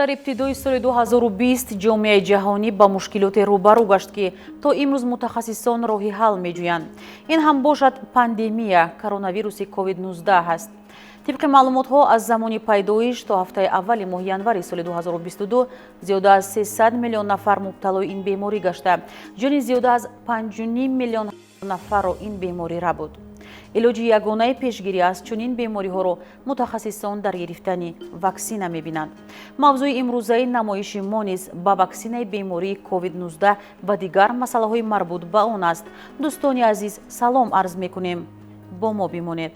Дар ибтидои соли 2020 ҷомеаи ҷаҳонӣ ба мушкилоте рӯбарӯ гашт, ки то имрӯз мутахассисон роҳи ҳал меҷӯянд. Ин ҳам бошад пандемия коронавируси COVID-19 ҳаст. Тибқи маълумотҳо, аз замони пайдоиш то ҳафтаи аввали моҳи январи соли 2022 зиёда аз 300 миллион нафар мубталои ин беморӣ гашта, ҷони зиёда аз 5,5 миллион нафарро ин беморӣ рабуд. Илоҷи ягонаи пешгирӣ аз чунин бемориҳоро мутахассисон дар гирифтани ваксина мебинанд. Мавзӯи имрӯзаи намоиши мо низ ба ваксинаи бемории COVID-19 ва дигар масъалаҳои марбут ба он аст. Дӯстони азиз, салом арз мекунем, бо мо бимонед.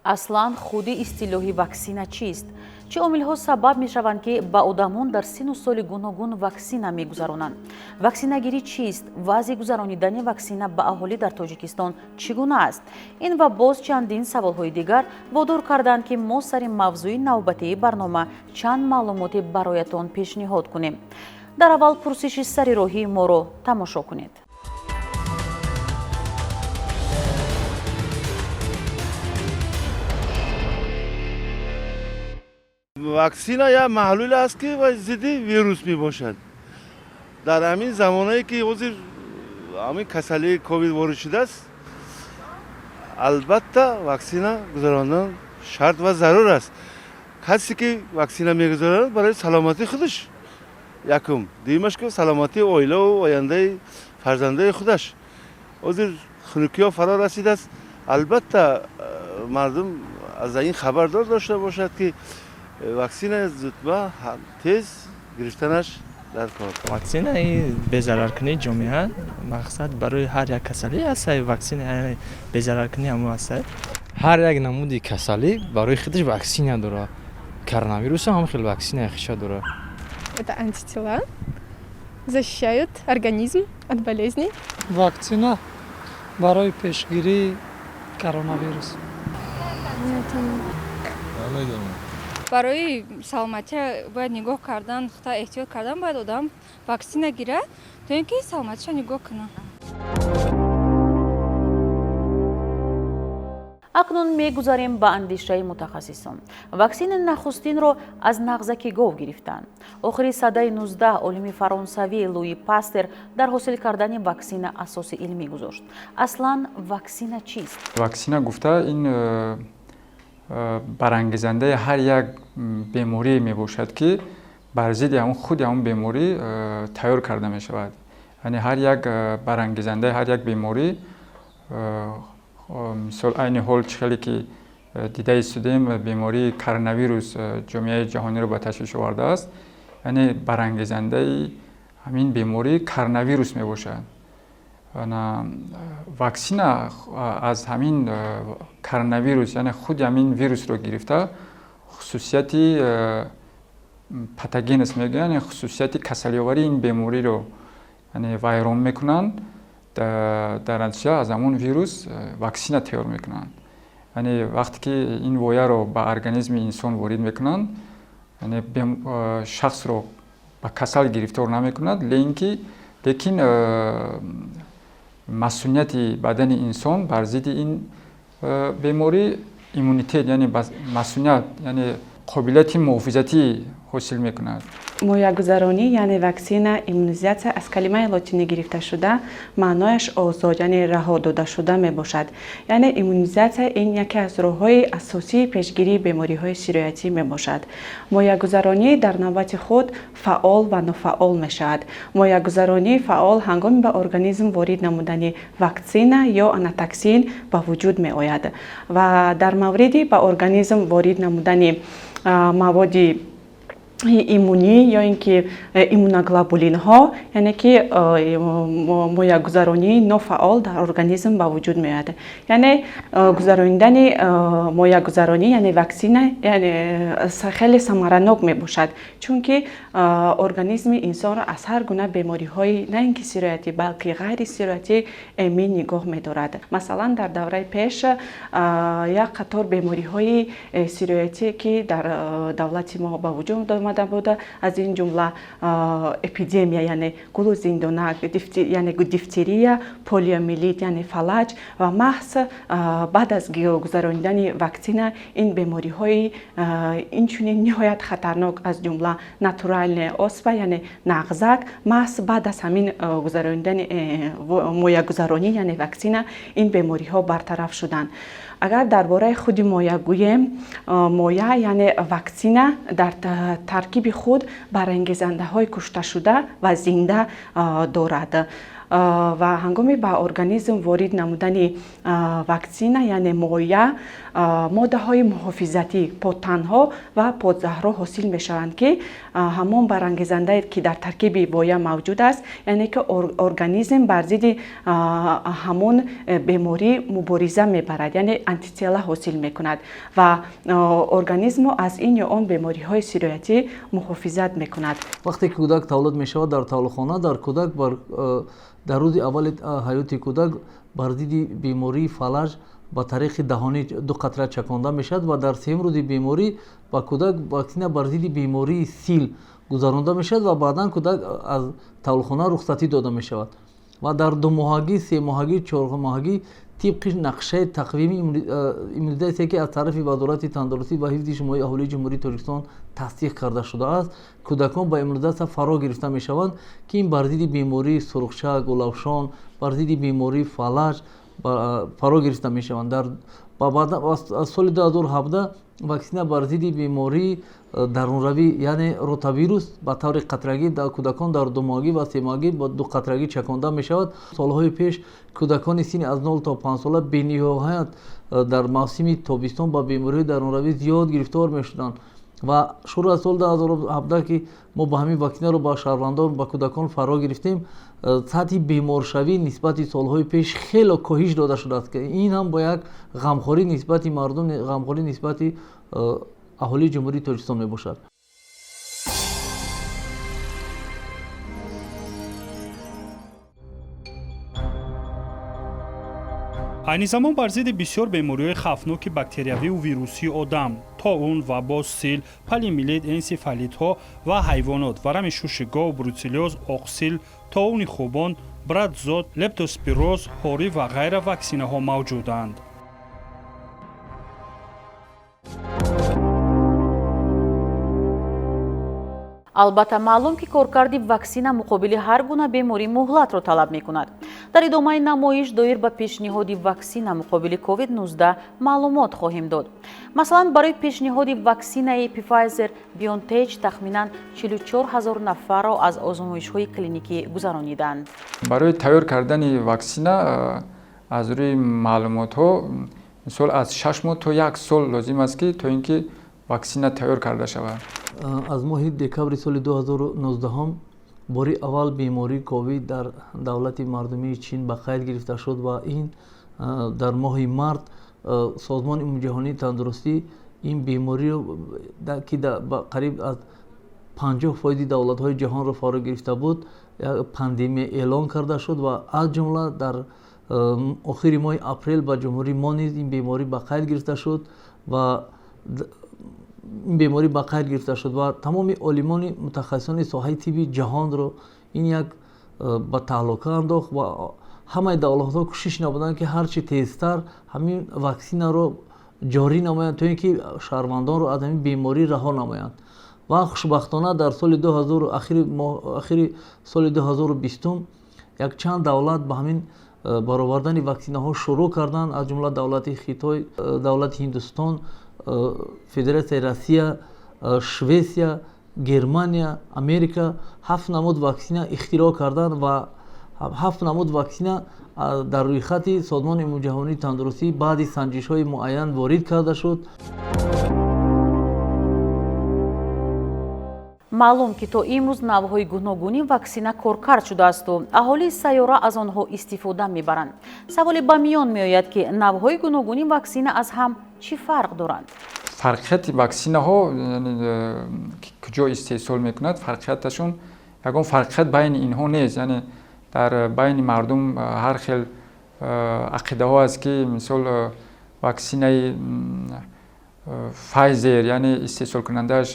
Аслан худи истилоҳи ваксина чист? Чӣ омилҳо сабаб мешаванд, ки ба одамон дар синну соли гуногун ваксина мегузаронанд? Ваксинагирӣ чист? Вазъи гузаронидани ваксина ба аҳолӣ дар Тоҷикистон чӣ гуна аст? Ин ва боз чандин саволҳои дигар водор карданд, ки мо сари мавзӯи навбатии барнома чанд маълумоте бароятон пешниҳод кунем. Дар аввал пурсиши сари роҳии моро тамошо кунед. Ваксина як маҳлул аст, ки зидди вирус мебошад. Дар ҳамин замонае, ки ҳозир ҳамин касалии ковид ворид шудааст, албатта, ваксина гузарондан шарт ва зарур аст. Касе ки ваксина мегузаронад, барои саломатии худаш якум, дуюмаш ки саломатии оилаву ояндаи фарзандаи худаш. Ҳозир хунукиҳо фаро расидааст, албатта, мардум аз ин хабардор дошта бошад, ки ваксина зудба тез гирифтанаш дар кор. Ваксина безараркунии ҷомеа, мақсад барои ҳар як касалӣ ҳаста ваксина, яъне безараркунӣ ҳамо ҳаста. Ҳар як намуди касалӣ барои худаш ваксина дорад. Коронавирусам ҳам хел ваксинаи хиша дорад. Это антитела, защищают организм от болезней. Ваксина барои пешгирии коронавирус. Намедонам. Барои саломатия бояд нигоҳ кардан, худ эҳтиёт кардан, бояд одам ваксина гирад, то ин ки саломатиша нигоҳ кунад. Акнун мегузарем ба андешаи мутахассисон. Ваксини нахустинро аз нағзаки гов гирифтанд. Охири садаи 19 олими фаронсавӣ Луи Пастер дар ҳосил кардани ваксина асоси илмӣ гузошт. Аслан ваксина чист? Ваксина гуфта ин барангезандаи ҳар як беморие мебошад, ки бар зидди ҳамон худи ҳамон беморӣ тайёр карда мешавад. Яъне ҳар як барангезандаи ҳар як беморӣ, мисол, айни ҳол чӣ хеле ки дида истодем, бемории коронавирус ҷомеаи ҷаҳониро ба ташвиш овардааст, яъне барангезандаи ҳамин беморӣ коронавирус мебошад. Ваксина аз ҳамин коронавирус, яъне худи ҳамин вирусро гирифта, хусусияти патогенез мегӯянд, яъне хусусияти касалиоварии ин бемориро, яъне вайрон мекунанд. Дар натиҷа аз ҳамон вирус ваксина тайёр мекунанд. Яъне вақте ки ин вояро ба организми инсон ворид мекунанд, яъне шахсро ба касал гирифтор намекунад, лекин масунияти бадани инсон бар зидди ин беморӣ, иммунитет, яъне масуният, яъне қобилияти муҳофизатӣ ҳосил мекунад. Моягузаронӣ, яъне ваксина, иммунизатсия аз калимаи лотинӣ гирифта шуда, маънояш озод, яъне раҳо додашуда мебошад. Яъне иммунизатсия ин яке аз роҳҳои асосии пешгирии бемориҳои сироятӣ мебошад. Моягузаронӣ дар навбати худ фаъол ва нофаъол мешавад. Моягузаронии фаъол ҳангоми ба организм ворид намудани ваксина ё анатоксин ба вуҷуд меояд ва дар мавриди ба организм ворид намудани маводи иммунӣ ё ин ки иммуноглобулинҳо, яъне ки моягузаронии нофаъол дар организм ба вуҷуд меояд. Яъне гузаронидани моягузаронӣ, яъне ваксина, яъне хеле самаранок мебошад, чунки организми инсонро аз ҳар гуна бемориҳои на ин ки сироятӣ, балки ғайри сироятӣ эмин нигоҳ медорад. Масалан, дар давраи пеш як қатор бемориҳои сироятие, ки дар давлати мо ба вуҷуд омада буда, аз ин ҷумла эпидемия, яъне гулу зиндонак, яъне дифтерия, полиомиелит, яъне фалаҷ. Ва маҳз баъд аз гузаронидани ваксина ин бемориҳои инчунин ниҳоят хатарнок, аз ҷумла натуральная оспа, яъне нағзак, маҳз баъд аз ҳамин гузаронидани моягузаронӣ, яъне ваксина, ин бемориҳо бартараф шуданд. Агар дар бораи худи моя гӯем, моя, яъне ваксина, дар таркиби худ барангезандаҳои кушташуда ва зинда дорад ва ҳангоми ба организм ворид намудани ваксина, яъне моя, моддаҳои муҳофизатӣ, подтанҳо ва подзаҳрҳо ҳосил мешаванд, ки ҳамон барангезандае, ки дар таркиби моя мавҷуд аст, яъне ки организм бар зидди ҳамон беморӣ мубориза мебарад, яъне антитела ҳосил мекунад ва организмро аз ин ё он бемориҳои сироятӣ муҳофизат мекунад. Вақте ки кӯдак таваллуд мешавад, дар таваллудхона дар кӯдак дар рӯзи аввали ҳаёти кӯдак бар зидди бемории фалаҷ ба тариқи даҳонӣ ду қатра чаконда мешавад ва дар сеюм рӯзи беморӣ ба кӯдак ваксина бар зидди бемории сил гузаронда мешавад ва баъдан кӯдак аз таваллудхона рухсатӣ дода мешавад. Ва дар думоҳагӣ, семоҳагӣ, чормоҳагӣ тибқи нақшаи тақвими иммунизатсия, ки аз тарафи Вазорати тандурустӣ ва ҳифзи иҷтимоии аҳолии Ҷумҳурии Тоҷикистон тасдиқ карда шудааст, кӯдакон ба иммунизатсия фаро гирифта мешаванд, ки ин бар зидди бемории сурхча, гулавшон, бар зидди бемории фалаҷ фаро гирифта мешаванд. Аз соли 2017 ваксина бар зидди бемории дарунравӣ, яъне ротавирус, ба таври қатрагӣ дар кӯдакон дар думоҳагӣ ва семоҳагӣ бо ду қатрагӣ чаконда мешавад. Солҳои пеш кӯдакони синни аз 0 то 5 сола бениҳоят дар мавсими тобистон ба бемориҳои дарунравӣ зиёд гирифтор мешуданд ва шурӯъ аз соли 2017, ки мо ба ҳамин ваксинаро ба шаҳрвандон, ба кӯдакон фаро гирифтем, сатҳи беморшавӣ нисбати солҳои пеш хело коҳиш дода шудааст, ки ин ҳам бо як ғамхорӣ нисбати мардум, ғамхорӣ нисбати аҳолии Ҷумҳурии Тоҷикистон мебошад. Айни замон бар зидди бисёр бемориҳои хавфноки бактериявию вирусии одам, тоун, вабо, сил, полиомиелит, энсефалитҳо ва ҳайвонот, варами шуши гов, бруцеллёз, оқсил, тоуни хубон, брадзот, лептоспироз, ҳорӣ ва ғайра ваксинаҳо мавҷуданд. Албатта, маълум, ки коркарди ваксина муқобили ҳар гуна беморӣ муҳлатро талаб мекунад. Дар идомаи намоиш доир ба пешниҳоди ваксина муқобили COVID-19 маълумот хоҳем дод. Масалан, барои пешниҳоди ваксинаи Pfizer BioNTech тахминан 44 ҳазор нафарро аз озмоишҳои клиникӣ гузарониданд. Барои тайёр кардани ваксина, аз рӯи маълумотҳо, мисол, аз 6 моҳ то як сол лозим аст, ки то ин ки ваксина тайёр карда шавад. Аз моҳи декабри соли 2019 бори аввал бемории ковид дар давлати мардумии Чин ба қайд гирифта шуд ва ин дар моҳи март Созмони Умумиҷаҳонии тандурустӣ ин бемориро, ки қариб аз 50% давлатҳои ҷаҳонро фаро гирифта буд, пандемия эълон карда шуд ва аз ҷумла дар охири моҳи апрел ба ҷумҳурии мо низ ин беморӣ ба қайд гирифта шуд ва ин беморӣ ба қайд гирифта шуд ва тамоми олимони мутахассисони соҳаи тибби ҷаҳонро ин як ба таҳлука андохт ва ҳамаи давлатҳо кӯшиш намуданд, ки ҳарчи тезтар ҳамин ваксинаро ҷорӣ намоянд, то ин ки шаҳрвандонро аз ҳамин беморӣ раҳо намоянд. Ва хушбахтона дар соли ахири соли 2020 якчанд давлат ба ҳамин баровардани ваксинаҳо шурӯъ карданд, аз ҷумла давлати Хитой, давлати Ҳиндустон, Федератсияи Россия, Швеция, Германия, Америка ҳафт намуд ваксина ихтироъ карданд ва ҳафт намуд ваксина дар рӯйхати Созмони Умумиҷаҳонии тандурустӣ баъди санҷишҳои муайян ворид карда шуд. Маълум, ки то имрӯз навъҳои гуногуни ваксина коркард шудаасту аҳолии сайёра аз онҳо истифода мебаранд. Саволе ба миён меояд, ки навъҳои гуногуни ваксина аз ҳам чӣ фарқ доранд? Фарқияти ваксинаҳо, куҷо истеҳсол мекунад, фарқияташон, ягон фарқият байни инҳо нест. Яъне дар байни мардум ҳар хел ақидаҳо аст, ки мисол, ваксинаи Файзер, яъне истеҳсолкунандааш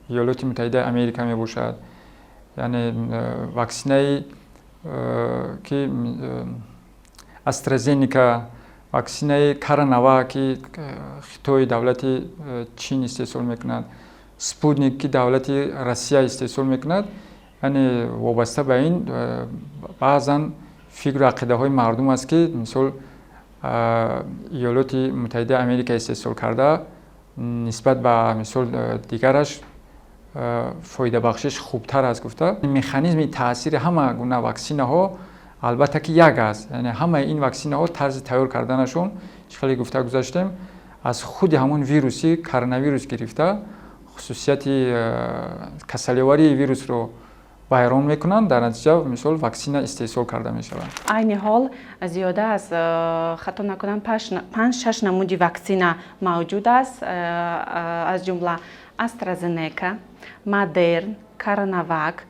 Иёлоти Муттаҳидаи Америка мебошад, яъне ваксинаи ки Астразеника, ваксинаи Каранава, ки Хитой, давлати Чин истеҳсол мекунад, Спутник, ки давлати Россия истеҳсол мекунад. Яъне вобаста ба ин баъзан фикру ақидаҳои мардум аст, ки мисол Иёлоти Муттаҳидаи Америка истеҳсол карда нисбат ба мисол дигараш фоидабахшиш хубтар аст гуфта. Механизми таъсири ҳама гуна ваксинаҳо албатта ки як аст, яъне ҳамаи ин ваксинаҳо тарзи тайёр карданашон, чӣ хеле гуфта гузаштем, аз худи ҳамон вируси коронавирус гирифта хусусияти касалиоварии вирусро вайрон мекунанд, дар натиҷа мисол ваксина истеҳсол карда мешавад. Айни ҳол зиёда аз, хато накунам, 5-6 намуди ваксина мавҷуд аст, аз ҷумла Астразенека, Модерн, Коронавак,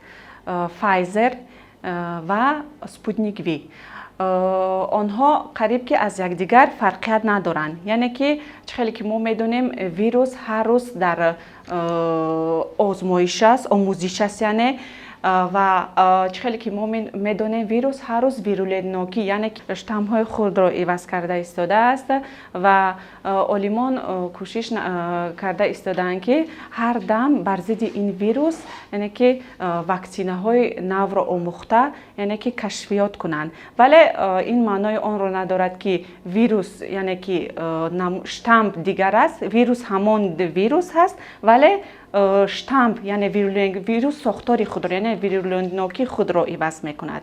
Файзер ва Спутник Ви. Онҳо қариб ки аз якдигар фарқият надоранд, яъне ки чӣ хеле ки мо медонем, вирус ҳар рӯз дар озмоиш аст, омӯзиш аст, яъне ва чӣ хеле ки мо медонем, вирус ҳар рӯз вирулентнокӣ, яъне штаммҳои худро иваз карда истодааст ва олимон кӯшиш карда истодаанд, ки ҳар дам бар зидди ин вирус, яъне ки ваксинаҳои навро омӯхта, яъне ки кашфиёт кунанд. Вале ин маънои онро надорад, ки вирус, яъне ки штамп дигар аст, вирус ҳамон вирус ҳаст, вале штамп, яъне вирус сохтори худро, яъне вирулентнокии худро иваз мекунад.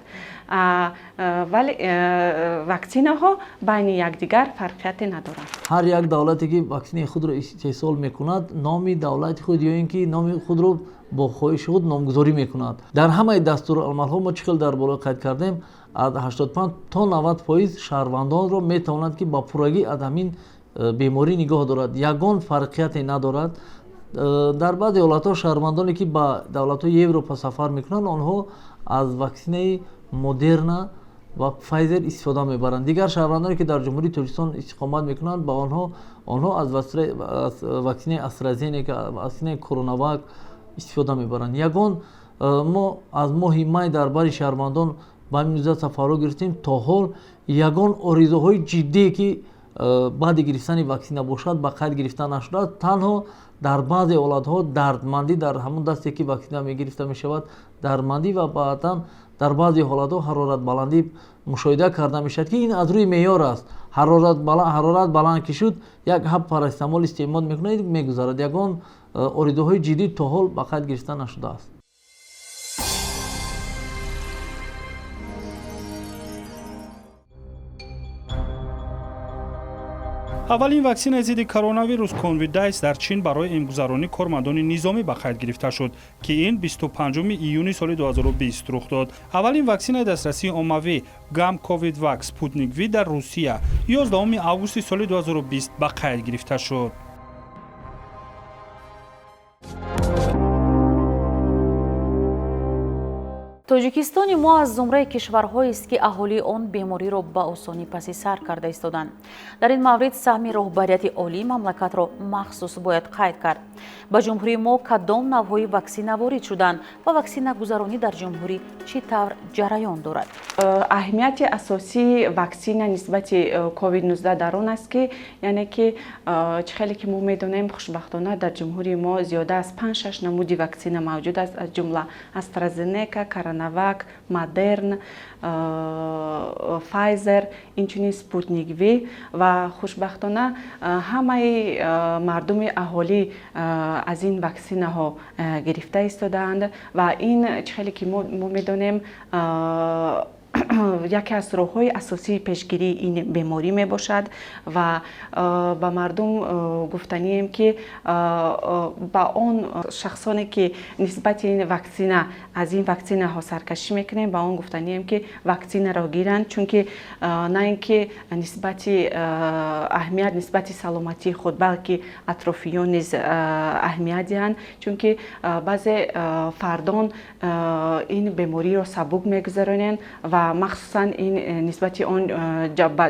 Вале ваксинаҳо байни якдигар фарқияте надоранд. Ҳар як давлате ки ваксинаи худро истеҳсол мекунад, номи давлати худ ё ин ки номи худро бо хоҳиши худ номгузорӣ мекунад. Дар ҳамаи дастурамалҳо мо чӣ хел дар боло қайд кардем, аз 85 то 90% шаҳрвандонро метавонад, ки ба пуррагӣ аз ҳамин беморӣ нигоҳ дорад, ягон фарқияте надорад. Дар баъзе ҳолатҳо шаҳрвандоне ки ба давлатҳои Европа сафар мекунанд, онҳо аз ваксинаи Модерна ва Файзер истифода мебаранд. Дигар шаҳрвандоне ки дар Ҷумҳурии Тоҷикистон истиқомат мекунанд, ба онҳо аз ваксинаи Астразенека, ваксинаи Коронавак истифода мебаранд. Ягон мо аз моҳи май дар бари шаҳрвандон ба иммунизатсия фаро гирифтем, то ҳол ягон оризаҳои ҷиддие ки баъди гирифтани ваксина бошад, ба қайд гирифта нашудааст. Танҳо дар баъзе ҳолатҳо дардмандӣ дар ҳамон дасте ки ваксина мегирифта мешавад, дардмандӣ ва баъдан дар баъзе ҳолатҳо ҳароратбаландӣ мушоҳида карда мешавад, ки ин аз рӯи меъёр аст. Ҳарорат баланд ки шуд, як ҳаб парацетамол истеъмол мекунад, мегузарад. Ягон оризаҳои ҷиддӣ то ҳол ба қайд гирифта нашудааст. Аввалин ваксинаи зидди коронавирус Конвидайс дар Чин барои эмгузаронии кормандони низомӣ ба қайд гирифта шуд, ки ин 25 июни соли 2020 рух дод. Аввалин ваксинаи дастрасии оммавӣ Гам Ковид Вак Спутник Ви дар Русия 11 августи соли 2020 ба қайд гирифта шуд. Тоҷикистони мо аз зумраи кишварҳоест, ки аҳолии он бемориро ба осонӣ паси сар карда истоданд. Дар ин маврид саҳми роҳбарияти олии мамлакатро махсус бояд қайд кард. Ба ҷумҳурии мо кадом навъҳои ваксина ворид шуданд ва ваксинагузаронӣ дар ҷумҳурӣ чӣ тавр ҷараён дорад? Аҳамияти асосии ваксина нисбати COVID-19 дар он аст, ки яъне ки чӣ хеле ки мо медонем, хушбахтона дар ҷумҳурии мо зиёда аз 5-6 намуди ваксина мавҷуд аст, аз ҷумла Астразенека, Коронавак, Модерн, Файзер, инчунин Спутник Ви. Ва хушбахтона ҳамаи мардуми аҳолӣ аз ин ваксинаҳо гирифта истодаанд ва ин чӣ хеле ки мо медонем, яке аз роҳҳои асосии пешгирии ин беморӣ мебошад. Ва ба мардум гуфтанием, ки ба он шахсоне ки нисбати ин ваксина аз ин ваксинаҳо саркашӣ мекунем, ба он гуфтанием, ки ваксинаро гиранд, чунки на ин ки нисбати аҳамият нисбати саломатии худ, балки атрофиён низ аҳамият диҳанд, чунки баъзе фардон ин бемориро сабук мегузаронанд ва Ва махсусан ин нисбати он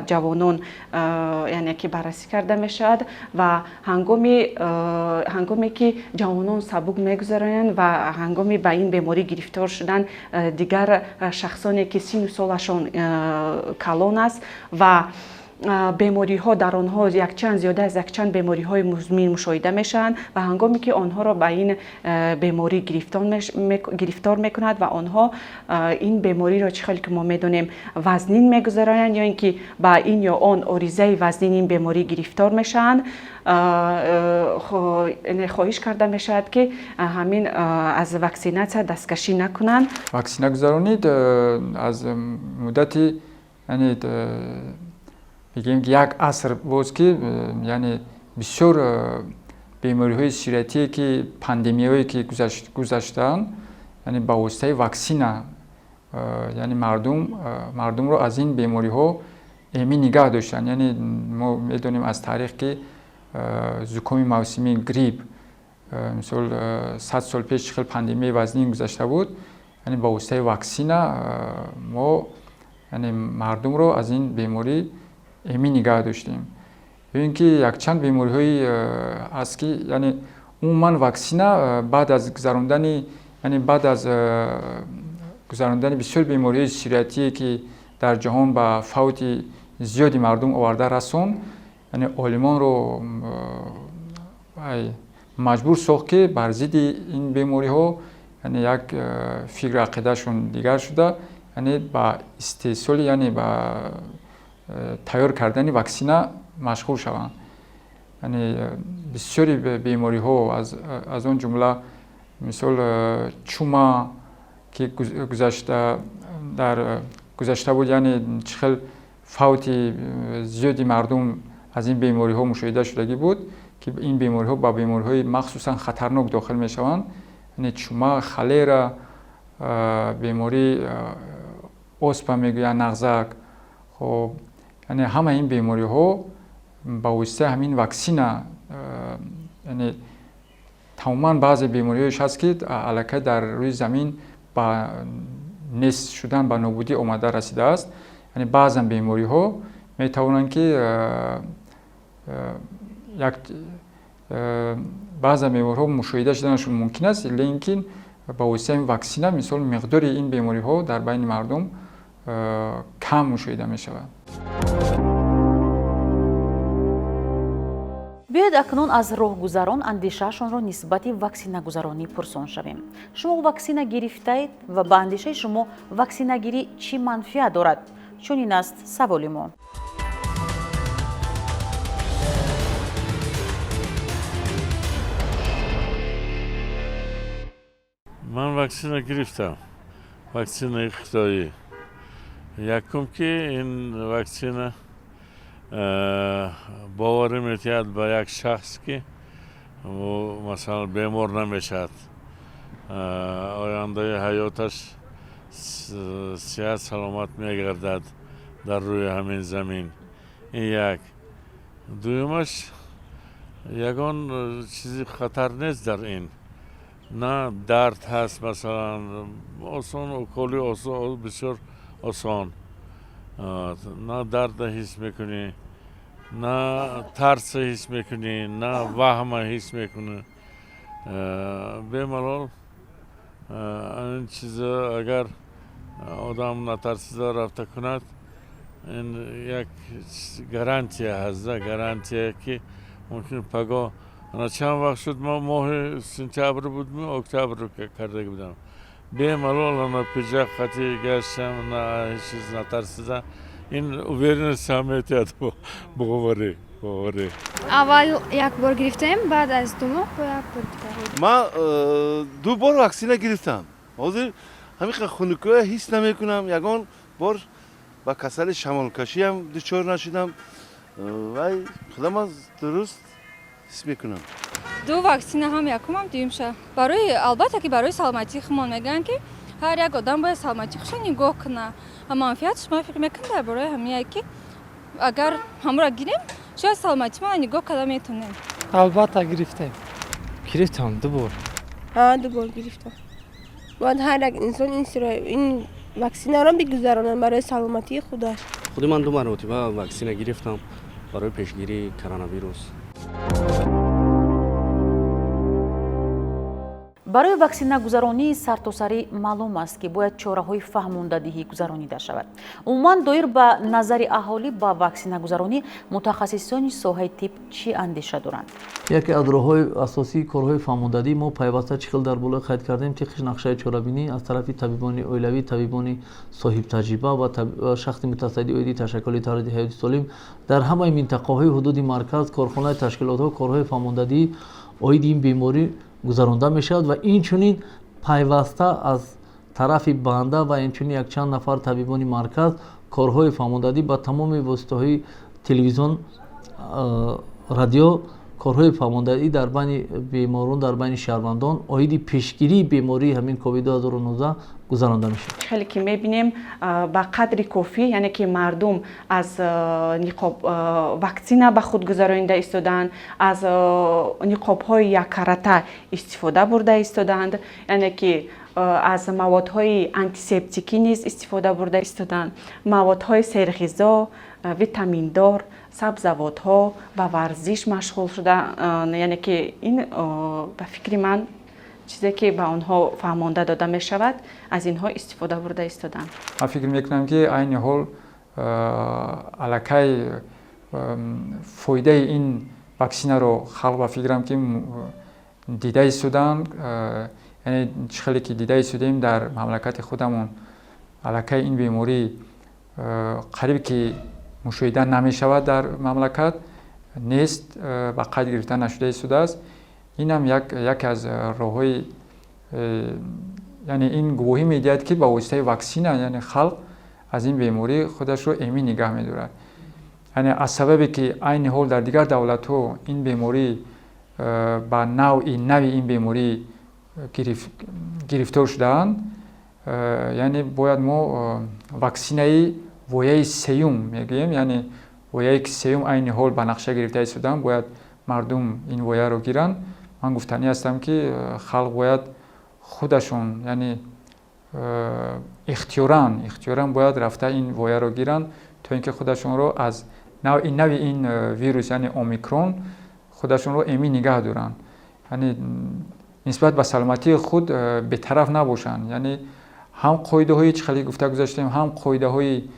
ҷавонон, яъне ки баррасӣ карда мешавад. Ва ҳангоме ки ҷавонон сабук мегузаронанд ва ҳангоми ба ин беморӣ гирифтор шудан, дигар шахсоне ки сину солашон калон аст ва бемориҳо дар онҳо якчанд, зиёда аз якчанд бемориҳои музмин мушоҳида мешаванд, ва ҳангоме ки онҳоро ба ин беморӣ гирифтор мекунад ва онҳо ин бемориро, чӣ хеле ки мо медонем, вазнин мегузаронанд ё ин ки ба ин ё он оризаи вазнин ин беморӣ гирифтор мешаванд, хоҳиш карда мешавад, ки ҳамин аз ваксинатсия дасткашӣ накунанд. Ваксина гузаронид аз муддати, яъне мегӯем, як аср боз, ки яъне бисёр бемориҳои сироятие, ки пандемияҳое ки гузаштаанд, яъне ба воситаи ваксина, яъне мардумро аз ин бемориҳо эмин нигаҳ доштанд. Яъне мо медонем аз таърих, ки зукоми мавсимӣ, грипп, мисол, 100 сол пеш чӣ хел пандемияи вазнин гузашта буд, яъне ба воситаи ваксина мо, яъне мардумро аз ин беморӣ эмин нигаҳ доштем. Ё ин ки якчанд бемориҳои ҳаст, ки яъне умуман ваксина баъд аз гузарондани, яъне баъд аз гузарондани бисёр бемориҳои сироятие, ки дар ҷаҳон ба фавти зиёди мардум оварда расон, яъне олимонро маҷбур сохт, ки бар зидди ин бемориҳо, яъне як фикру ақидаашон дигар шуда, яъне ба истеҳсоли, яъне ба тайёр кардани ваксина машғул шаванд. Яъне бисёри бемориҳо, аз он ҷумла, мисол, чума, ки гузашта дар гузашта буд, яъне чӣ хел фавти зиёди мардум аз ин бемориҳо мушоҳида шудагӣ буд, ки ин бемориҳо ба бемориҳои махсусан хатарнок дохил мешаванд, яъне чума, холера, бемории оспа мегӯянд, нағзак. Хоб, яъне ҳама ин бемориҳо ба воситаи ҳамин ваксина, яъне тамоман баъзе бемориҳоеш ҳаст, ки аллакай дар рӯи замин ба нест шудан, ба нобудӣ омада расидааст. Яъне баъзан бемориҳо метавонанд, ки як баъзан бемориҳо мушоҳида шуданашон мумкин аст, лекин ба воситаи ваксина, мисол, миқдори ин бемориҳо дар байни мардум кам мушоҳида мешавад. Биёед, акнун аз роҳгузарон андешаашонро нисбати ваксинагузаронӣ пурсон шавем. Шумо ваксина гирифтаед ва ба андешаи шумо ваксинагирӣ чӣ манфиат дорад? Чунин аст саволи мо. Ман ваксина гирифтам, ваксинаи хитоӣ. Якум, ки ин ваксина боварӣ метиҳад ба як шахс, ки ӯ, масалан, бемор намешавад, ояндаи ҳаёташ сиҳат саломат мегардад дар рӯи ҳамин замин. Ин як. Дуюмаш, ягон чизи хатар нест дар ин, на дард ҳаст, масалан, осон уколи, бисёр осон, на дарда ҳис мекунӣ, на тарса ҳис мекунӣ, на ваҳма ҳис мекунӣ, бемалол. Ин чиза агар одам натарсида рафта кунад, ин як гарантия ҳаст, гарантия, ки мумкин пагоҳ. Ана чанд вақт шуд, мо моҳи сентябр будми, октябр кардаги будам, бемалол ана пиҷак қати гаштам, на ҳеҷ чиз натарсида. Ин уверенность ҳам метиҳад, боварӣ. Аввал як бор гирифтем, баъд аз 2 моҳ бо як бор дигар. Ман ду бор ваксина гирифтам. Ҳозир ҳамин хунукиҳоя ҳис намекунам, ягон бор ба касали шамолкашиам дучор нашудам вай худама дуруст ҳис мекунам. Ду ваксина, ҳам якумам, дуюмша. Барои, албатта ки, барои саломатии худмон. Мегӯянд, ки ҳар як одам бояд саломатии худша нигоҳ кунад, ва манфиатш, ман фикр мекунам, дар бораи ҳамияе, ки агар ҳамро гирем, шояд саломатимона нигоҳ карда метавонем. Албатта, гирифтем. Гирифтам ду бор. Ҳа, ду бор гирифтам. Бояд ҳар як инсон ин Ваксинаро бигузаронанд барои саломатии худаш. Худи ман ду маротиба ваксина гирифтам барои пешгирии коронавирус. Барои ваксинагузаронии сартосарӣ маълум аст, ки бояд чораҳои фаҳмондадиҳӣ гузаронида шавад. Умуман, доир ба назари аҳолӣ ба ваксинагузаронӣ мутахассисони соҳаи тиб чӣ андеша доранд? Яке аз роҳҳои асосии корҳои фаҳмондадӣ мо пайваста, чӣ хел дар боло қайд кардем, тибқи нақшаи чорабинӣ аз тарафи табибони оилавӣ, табибони соҳибтаҷриба ва шахси мутасадди оиди ташаккули тарзи ҳаёти солим дар ҳамаи минтақаҳои ҳудуди марказ, корхонаи ташкилотҳо корҳои фаҳмондадӣ оиди ин беморӣ гузаронда мешавад ва инчунин пайваста аз тарафи банда ва инчунин якчанд нафар табибони марказ корҳои фаҳмондадӣ ба тамоми воситаҳои телевизион, радио корҳои фаҳмондадӣ дар байни беморон, дар байни шаҳрвандон оиди пешгирии бемории ҳамин COVID-2019 гузаронда мешавад. Хеле ки мебинем, ба қадри кофӣ, яъне ки мардум аз ниқоб ваксина ба худ гузаронида истодаанд, аз ниқобҳои яккарата истифода бурда истодаанд, яъне ки аз маводҳои антисептикӣ низ истифода бурда истодаанд, маводҳои серғизо, витаминдор, сабзавотҳо, ба варзиш машғул шуда, яъне ки ин ба фикри ман чизе ки ба онҳо фаҳмонда дода мешавад, аз инҳо истифода бурда истодаанд. Ман фикр мекунам, ки айни ҳол аллакай фоидаи ин ваксинаро халқ, ба фикрам, ки дида истодаанд. Яъне чӣ хеле ки дида истодем, дар мамлакати худамон аллакай ин беморӣ қариб ки мушоҳида намешавад, дар мамлакат нест, ба қайд гирифта нашуда истодааст. Инам яке аз роҳҳои, яъне ин гувоҳӣ медиҳад, ки ба воситаи ваксина, яъне халқ аз ин беморӣ худашро эмин нигаҳ медорад. Яъне аз сабабе ки айни ҳол дар дигар давлатҳо ин беморӣ ба навъи нави ин беморӣ гирифтор шудаанд, яъне бояд мо ваксинаи вояи сеюм мегӯем, яъне вояе ки сеюм айни ҳол ба нақша гирифта истодаанд, бояд мардум ин вояро гиранд. Ман гуфтанӣ ҳастам, ки халқ бояд худашон, яъне ихтиёран бояд рафта ин вояро гиранд, то ин ки худашонро аз навъи нави ин вирус, яъне омикрон, худашонро эмин нигаҳ доранд, яъне нисбат ба саломатии худ бетараф набошанд. Яъне ҳам қоидаҳои, чӣ хеле гуфта гузаштем, ҳам қоидаҳои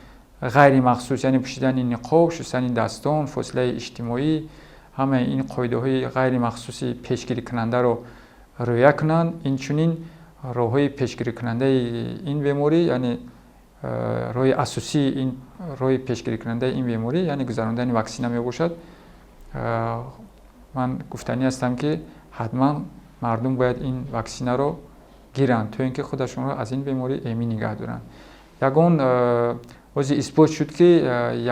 ғайри махсус, яъне пӯшидани ниқоб, шустани дастон, фосилаи иҷтимоӣ, ҳамаи ин қоидаҳои ғайри махсуси пешгирикунандаро риоя кунанд. Инчунин роҳҳои пешгирикунандаи ин беморӣ, яъне роҳи асосии ин роҳи пешгирикунандаи ин беморӣ, яъне гузарондани ваксина мебошад. Ман гуфтанӣ ҳастам, ки ҳатман мардум бояд ин ваксинаро гиранд, то ин ки худашонро аз ин беморӣ эмин нигаҳ доранд. Ягон ҳозир исбот шуд, ки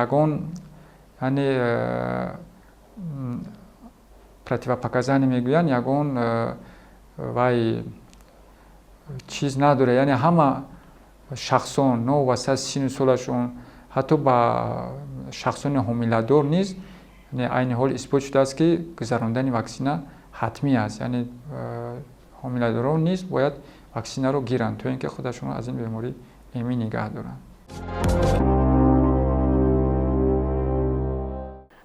ягон, яъне противопоказание мегӯянд, ягон вай чиз надорад. Яъне ҳама шахсон, новобаста аз сину солашон, ҳатто ба шахсони ҳомиладор низ айни ҳол исбот шудааст, ки гузарондани ваксина ҳатмӣ аст. Яъне ҳомиладорон низ бояд ваксинаро гиранд, то ин ки худашонро аз ин беморӣ эмин нигаҳ доранд.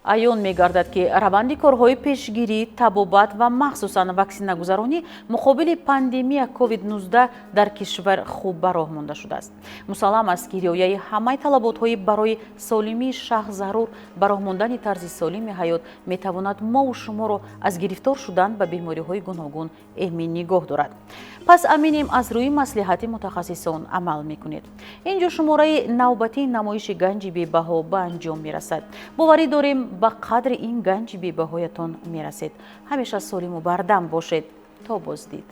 Аён мегардад, ки раванди корҳои пешгирӣ, табобат ва махсусан ваксинагузаронӣ муқобили пандемия COVID-19 дар кишвар хуб ба роҳ монда шудааст. Мусаллам аст, ки риояи ҳамаи талаботҳои барои солимии шахс зарур, ба роҳ мондани тарзи солими ҳаёт метавонад мову шуморо аз гирифтор шудан ба бемориҳои гуногун эмин нигоҳ дорад. Пас аминем, аз рӯи маслиҳати мутахассисон амал мекунед. Ин ҷо шумораи навбатии намоиши ганҷи бебаҳо ба анҷом мерасад. Боварӣ дорем, ба қадри ин ганҷи бебаҳоятон мерасед. Ҳамеша солиму бардам бошед. То боздид.